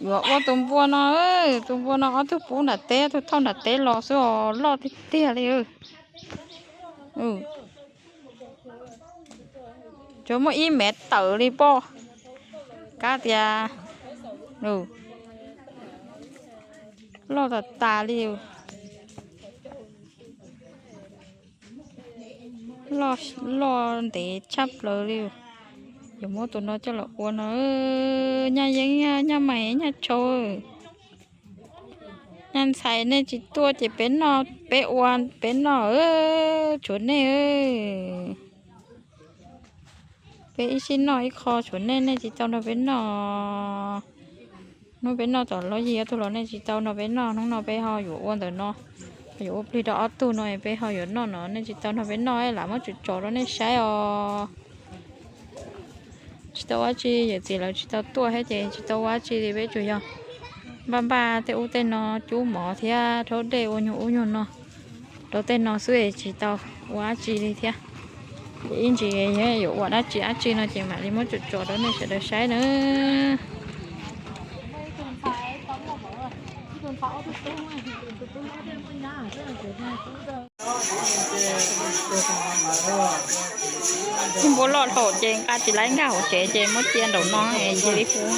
Yuav ua tus npua no, tus npua no ob tug pub nram teb, ob tug thauj nram teb los xwb os, loj tiag tiag li. Tsuas muaj ib mev tawm li pob, kab tias loj tas tas li. Loj ntev tshaj plaws li. Yuav muab tus no coj los ua no, nyaj yeeb nyaj mais nyaj tshau. Nyaj ntxhais nej tsis tuaj ces peb noj peb ua peb noj, tshuav nej. Peb ib sij noj ib qho tshuav nej, nej tsis tau nrog peb noj. Hnub peb noj tom lub yig ob tug los nej tsis tau nrog peb noj, hnub no peb ho yuav ua ntawm no, yuav ua plig rau ob tug no peb ho yuav noj no, nej tsis tau nrog peb noj, lam muab tsom tsom rau nej saib os. Tsis tau ua dab tsi, yawm txiv lawv tsis tau tuaj thiab ces tsis tau ua dab tsi li, peb tsuas yog npaj npaj tej ub tej no, cub mov thiab rhaub dej ua nyuag ub nyuag no rau tej no xwb, tsis tau ua dab tsi li thiab. Ces ib ntsis yuav ua dab tsi dab tsi no ces mam li muab tsom tsom rau nej sawv daws saib na. Npua loj dhau ces nqa tsis laib nkag hauv tsev ces muab cia nraum no cia li pub.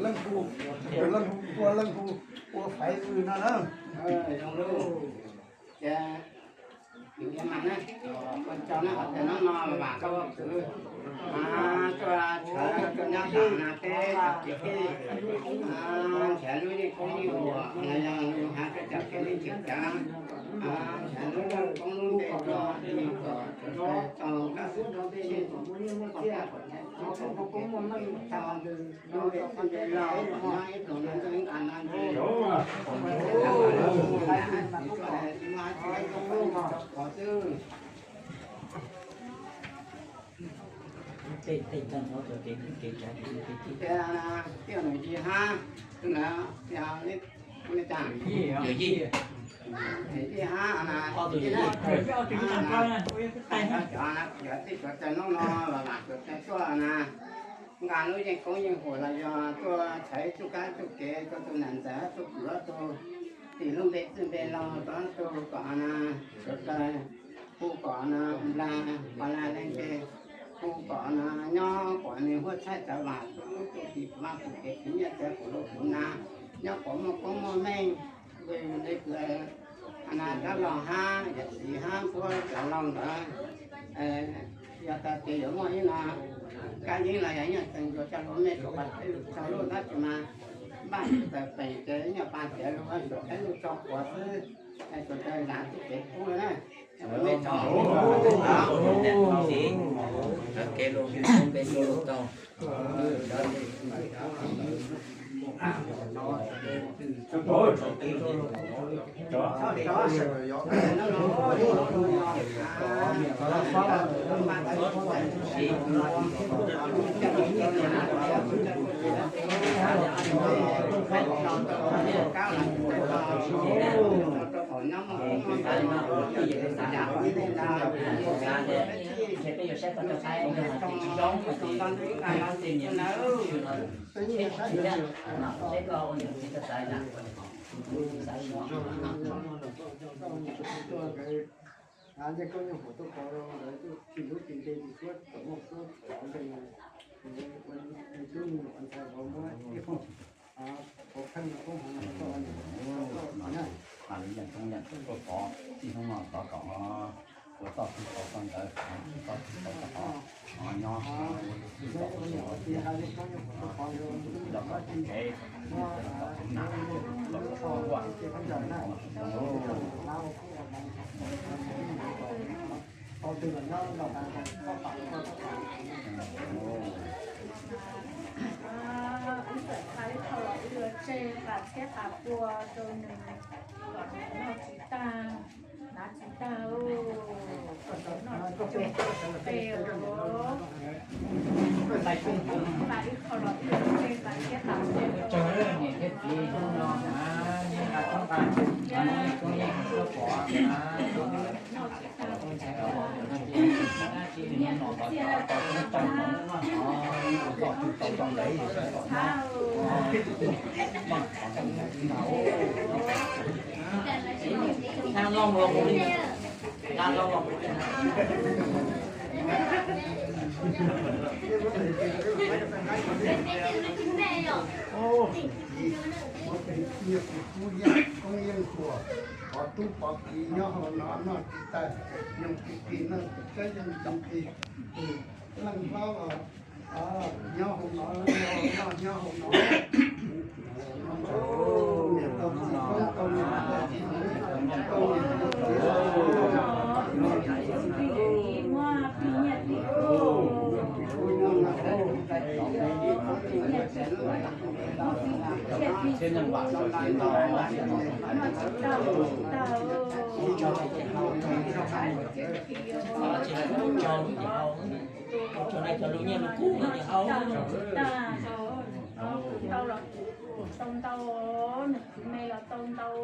Leej hu ua leej hu ua faiv zus no na. Ces yus ua mas na, ua tsaug na, hais tias hnub no vam rau tus tuaj tshawb tuaj nyob tom no peb cov kwv tij, nrhiav lub yeej koob yeej huam los yog yus hais rau cov kwv tij tseem ceeb, nrhiav lub yeej koob lub npe rau yus kom sawv daws tau kab xwb rau tej yeej kom muaj yeej muaj txiaj, kom tau muaj koob muaj meej tau lub npe txwj npe laug kom nyob ib tug neeg nyob ib nqas no ntse. Tias nws yig hab, tus na, yig hab na, cov na, cov tij cov taw hnub no los lam cov taw tuaj na. Nqa lub yeej koob yeej huam los yog tuaj txhawb txuj kab txuj kev rau tus nam ntxawm txuj kwv tug, tis lub npe txwj npe laug rau tug kom na, sawv daws hu kom na, nplag pas lag leej twg hu kom na, nyob kom nws huaj txhaij txawv vam txuj lub txuj tis vaj txuj kev khwv nyiaj txawv kuv lub kuv na, nyob kom muaj koob muaj meej, vim li kab los hab yawm txiv hab puab cov laug ntawd, yog tas ces yuav muaj ib no kab yeeb los yog nyiaj txeeg ntsuas coj lub mej rau pas peb lug txog lub dab tsi mas npaj tawm peem ces nyiaj pas tiav lug suav peb lug tso quav xwb, suav tawg zam txuj kev pub na. Nce koj nyuag qhuav tuaj pov rau lawv tuaj tsis lub tsis nte tsis suab txom nyem suab txom ntees, ua tub me nyuam ntxhais vauv muab ib qho pov pheej rau koob hmoov rau koj na. Mas lub yeej toob yeej tuaj pov txij hnub no tov kom ua txoj twg tau txoj ntawd, tsis tau twg tau txoj qhov, nyob ua tus twg tau tus twg, ua tus twg tau tus kev, ua tus twg tau tus nam, ua tus twg tau tus ua. Wb txawm tha ib qho los wb yuav tseg qas txhiab qas pua rau nws kom nws noj tsis tag, hnav tsis tag, kom nws noj tsis tag, qas ib qho los wb yuav tseg qas txhiab qas pua rau nws. Koob yeej tuag, pov tub pov kiv nyob hauv no noj tsis tag, yoog tsis kis noj tsis tag, yoog tsis kis, leej hlob los nyob hauv no, nyob hauv no, niam tau txiv koob tau niam tau txiv hmoov, tau niam tau txiv, tau los tau ntau, nws kwv me los tau ntau.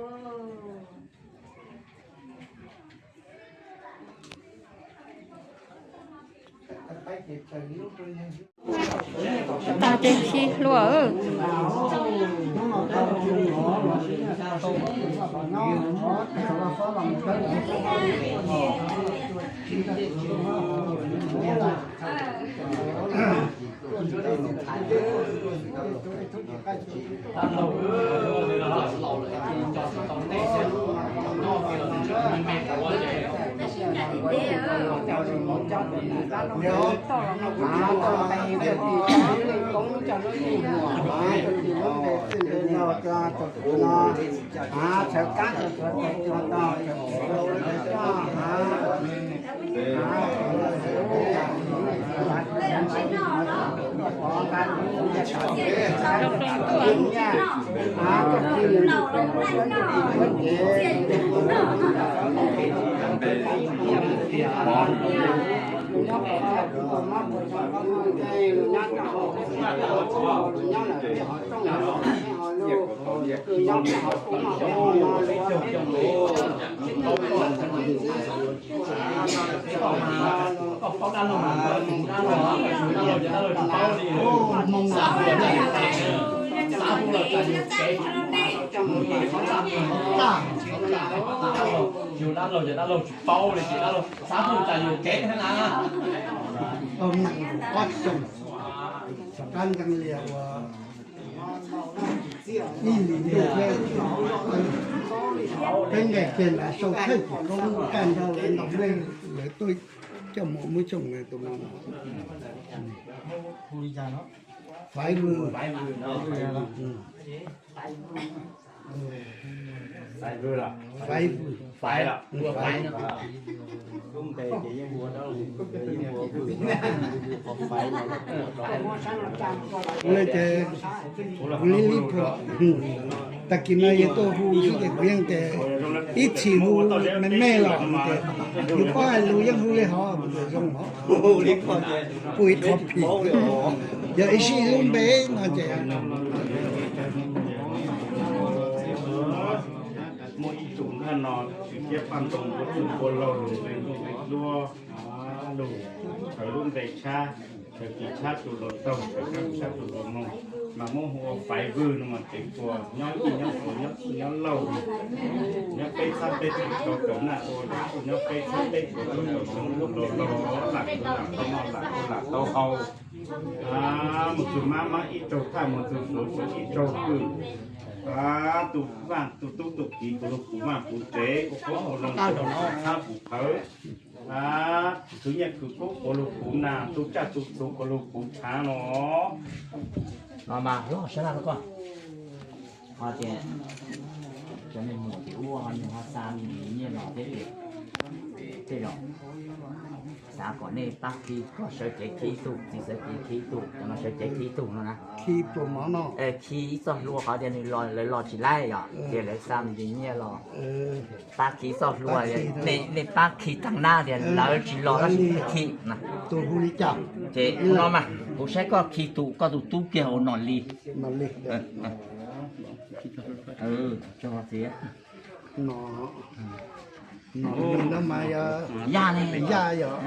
Tag ces sib hlua. Koj paub dab laug mas, dab laug, dab laug ces dab laug tsis paub li. Xav hu los cas yus kev, yus dab laug ces dab laug tsis paub li ces dab laug xav hu cas yus kev thiab na. Ib lim ntuj thiab peb nqes kiag nram sau thawj tim koob kaj ntug ntau nej lawv tuaj coj mus muab tsoo tus no. Faiv vwm. Faiv vwm. Faiv vwm. Kuv li li puag, tag kis no yog tuaj hu xwb ces kuv yeej tias ib txhis hu me me los tias yus paub hais lus yeej hu li hov, zoo hov, pub ib qho phim, yog ib sij lub npe no ces muaj ib tug nthaj no tsis thiab paj ntoo ua txwj ua laug lus npe ntuj npe duab, lus sawv lub npe tshab, sawv kis tshab tus hluas nraug, sawv kab tshab tus hluas noog, mas muab hu ua Faiv Vwj no mas tev puas nyob ib nyob puas nyob Nyob lauj, nyob peb txhab peb txhab tau kaum naj ua, nyob peb txhab peb txhab tau kaum xyoo los los lam kuv lam tau noj lam kuv lam tau haus. Mus txug mab mab ib tsaug thaj, mus txug suav suav ib tsaug kwj. Tus vaj tus tub tus kiv tus lug puv vaj puv tsev, ua puv hauv loog puv txhab puv phawv. Khwv nyiaj khwv kub puv lug puv nag, tu tsaj tu txhu puv lug puv tshaav no. No mas loj sab laj koj. Ho tias cov neeg muam ces ua ho nws ho xa nyiaj los thiab ces tej zaum xav kom nej pab khi, koj sawv cev khi ib tug, txiv sawv cev khi ib tug, cov no sawv cev khi ib tug no na. Khi ib txoj hlua qhov tias nws los, lawv los tsis laib yom, ces lawv xa me ntsis nyiaj los pab khi ib txoj hlua. Nej pab khi tag nab tias lawv tsis los tab sis khi. Ces ua no mas kuv saib koj khi tus, koj tus tub kiag ua Nom Lis. Yaj li, yaj yom.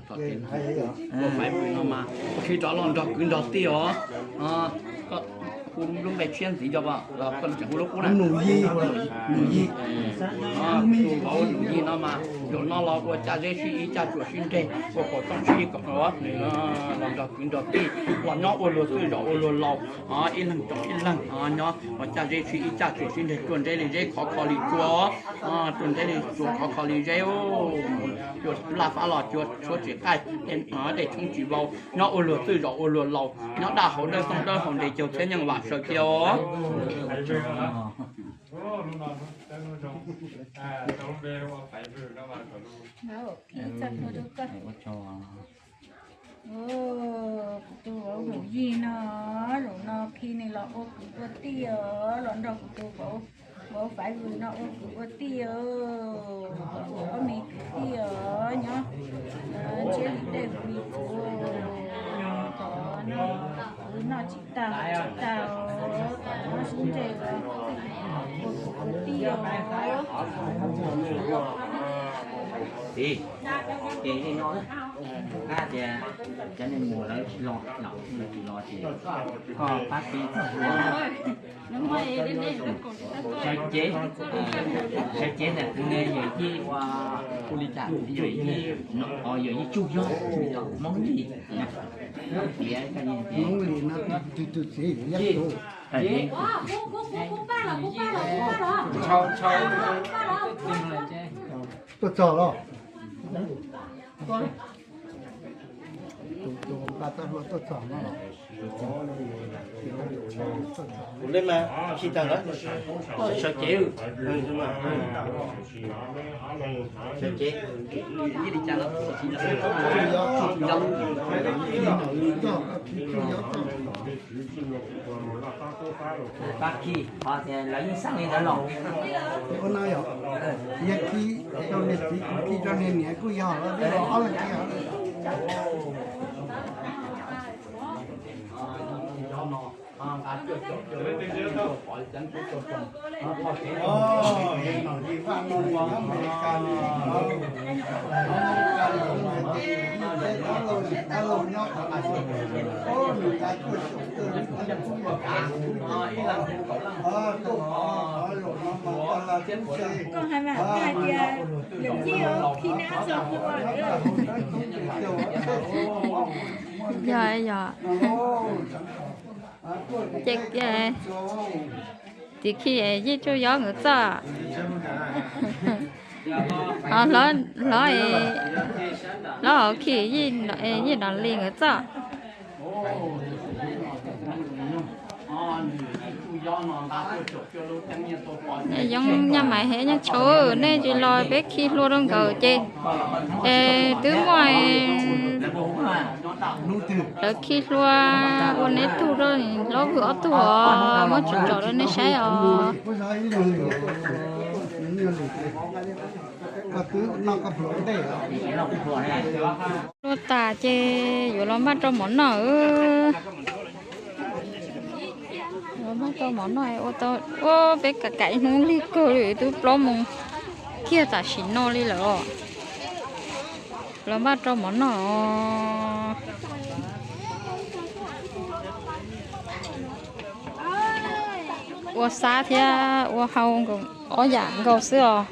Ua faiv vwm no mas khi rov los nrog kwv nrog tij os. Hu lub npe tshiab ntxiv cov, hu lub qub na. Num Yig, Num Yig. Tus vauv Num Yig no mas zaum no los ua caj zeb sib ib caj tsuam sib nreg, ua kaum toj sib kaum, nws los nrog kwv nrog tij los nyob ua luag txwj zaum ua luag laus, ib leeg tso ib leeg nyob ua caj zeb sib ib caj tsuam sib nreg, cua ntseb li zeb khov kho li tsua, cua ntseb li tsua khov kho li zeb, cua laj fab los cua tshuab tsis qaij, dej tshoob tsis vau, nyob ua luag txwj zaum ua luag laus, nyob daj hauv dawb xoob dawb hauv ntes caug txhiab nyeej vam sawv kiag os. Kuv tus vauv Num Yig no, zaum no khi nws los ua kwv ua tij os, los nrog kuv tus vauv, vauv Faiv Vwm no ua kwv ua tij os, ua ob me kwv tij os, nyob ntshiab li dej huv li txhuv, kom no kwv noj tsis tag haus tsis tag os, kom nyob sib ntseg los ua kwv ua tij os. Ces, ces li no, kab tias cov neeg muam lawv tsis los, lawv tsis los ces koj pab khi txoj hlua. Sawv cev, sawv cev ntawm kwv yawm yij ua, yawm yij, yawm yij Tsuj Yob, Hmoob Lis, piav koj niag Hmoob Lis no tus txiv yawm yij. Tuaj txog los? Tus, tus nqa txoj hlua tuaj txog no. Kuv li mas khi tag lawm. Sawv cev, sawv cev. Pab khi, ho tias lawv yeej xav li ntawd los. Ua no yog, yog khi rau niag txiv, kuv khi rau niag niam kuj yog, ob leeg khi. Koj hais mas, koj hais tias yawm yij os, khi nab txog hlua. Yog, yog. Ces txiv khi yij Tsuj Yob nkawd txoj. Hlob, hlob, hlob hauv khi yij Nom Lis nkawd txoj. Yoov Nyaj Maiv hais Nyaj Tshauv, nej tsis los peb khi hlua rau nkawd ces, es twb muaj lawv khi hlua ua neb tug rau hlob Vwm ob tug os, muab tsom tsom rau nej saib os. Hlua tas ces yuav los npaj rau mov noj. Los npaj rau mov noj, ua peb kam kam ib hnub lig kawg li, twb plaub moos kiag tam sim no li lawm os. Los npaj rau mov noj. Ua xab thiab ua hau nkaus, ob yam nkaus xwb os.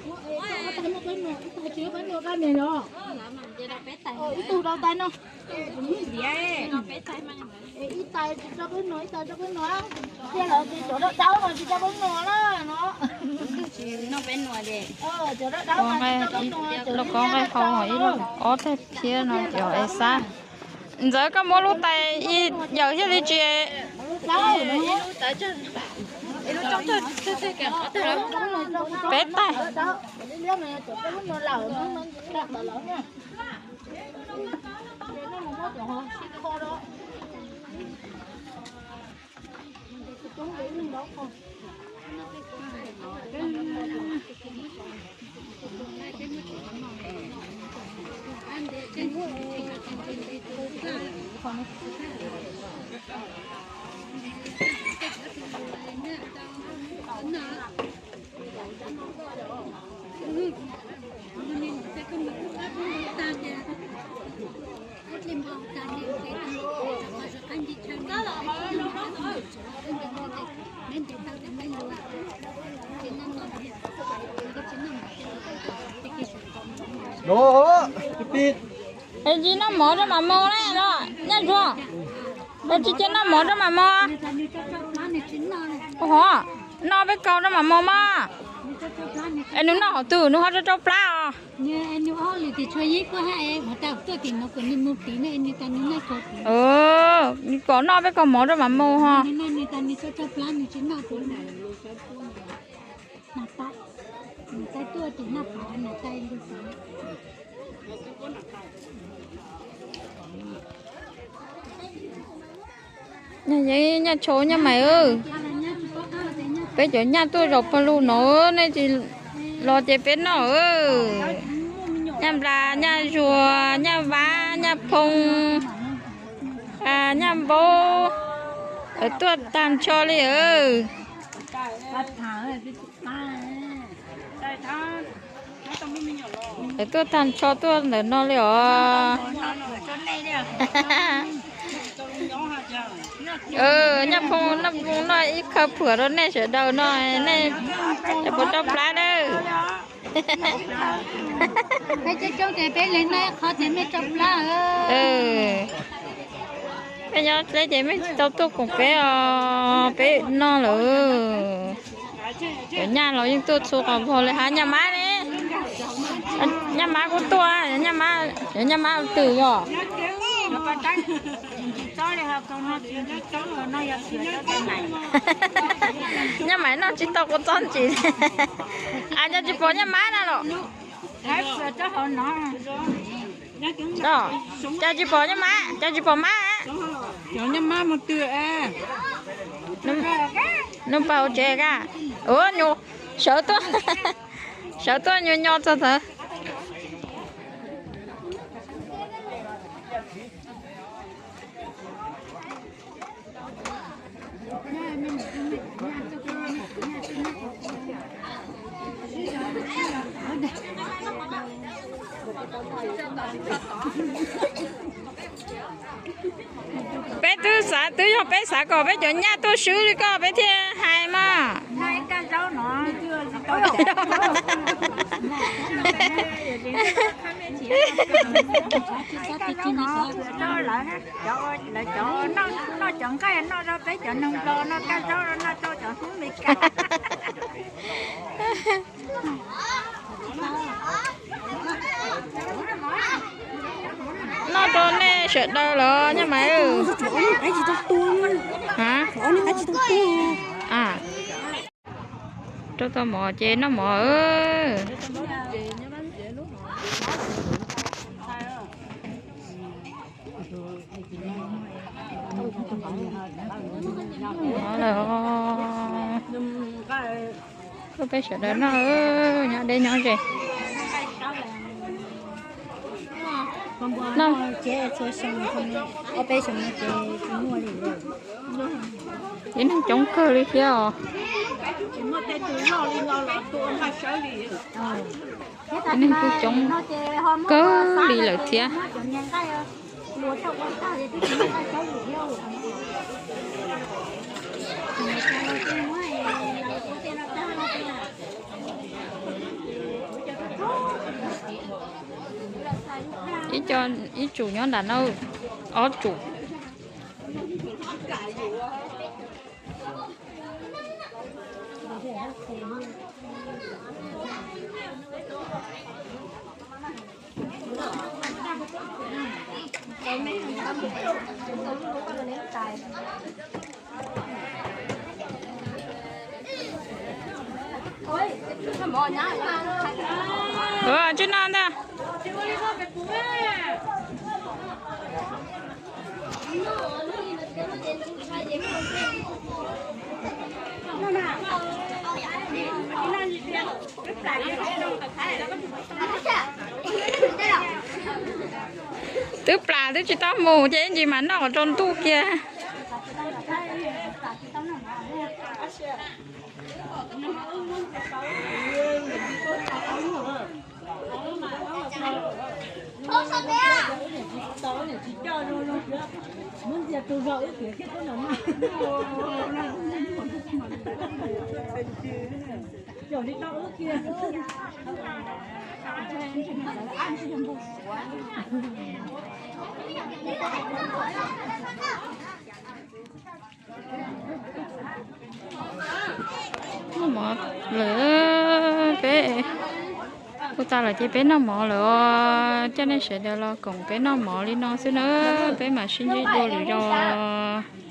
Lauj kaub nqaij hau, ib lauj ob tag phiab no cov es xab. Ntxawm, koj muab lub tais ib yawm thiaj li tsis. Peb tais. Es tsis noj mov rau mam mus na los nyaj zuag? Es tsis cia noj mov rau mam mus? Ho noj peb kaug rau mam mus mas. Es nws noj hauv twg, nws ho rau rau plab os. Nws kom noj peb kaug mov rau mam mus ho. Nyaj, nyaj tshau nyaj mais, peb cov nyaj tuaj zaum pawg lug no, nej tsis los ces peb noj. Nyaj nplas, nyaj zuag, nyaj vab, nyaj phoo, nyaj npaub, tuaj tag nrho li. Tuaj tag nrho tuaj ntawm no li os. Nyaj phoo, noj phoo noj ib khawv phuam rau nej sawv daws no, nej cov puas rau plab nawb. Peb nyob deb ces mej tsis tau tuaj koom peb os, peb noj lawm. Cov nyaj los yeej tuaj txhua qhov npaug li hab. Nyaj mab ne? Nyaj mab kuj tuaj, cov nyaj mab twg yog? Nyaj mab noj tsis tau kua txob ntsim. Cas tsis pom nyaj mab na los? Cas tsis pom nyaj mab, cas tsis pom mab? Cov nyaj mab mus twg? Nub npawg hauv tsev ka. Ua nyuam sawv tuaj, sawv tuaj nyuam nyo txog ntawd. Peb twb xav, twb yog peb xav kom peb cov nyaj tuaj swb li koj peb thiaj hais mas. Lawv cov nqaij noj rau peb cov neeg nplog noj kab zaub noj rau cov Hmoob Mes Kas. Noj rau nej sawv daws los nyaj mab. Rau tau mov ces noj mov. Peb sawv daws noj, nyob deb nyob ze. Ib neeg coob kawg li thiab os. Ib neeg kuj coob kawg li lawm thiab. Ib co, ib tsum nyob nram no, ob tsum. Ua tsis no ntag. Twb plam twb tsis tau mus ces ib ntsis mas noj kom tsaus ntuj kiag. Noj mov lawm, peb ua tau lawm ces peb noj mov lawm os. Coj nej sawv daws los koom peb noj mov li no xwb na, peb mam sib ntsib dua lwm zaus.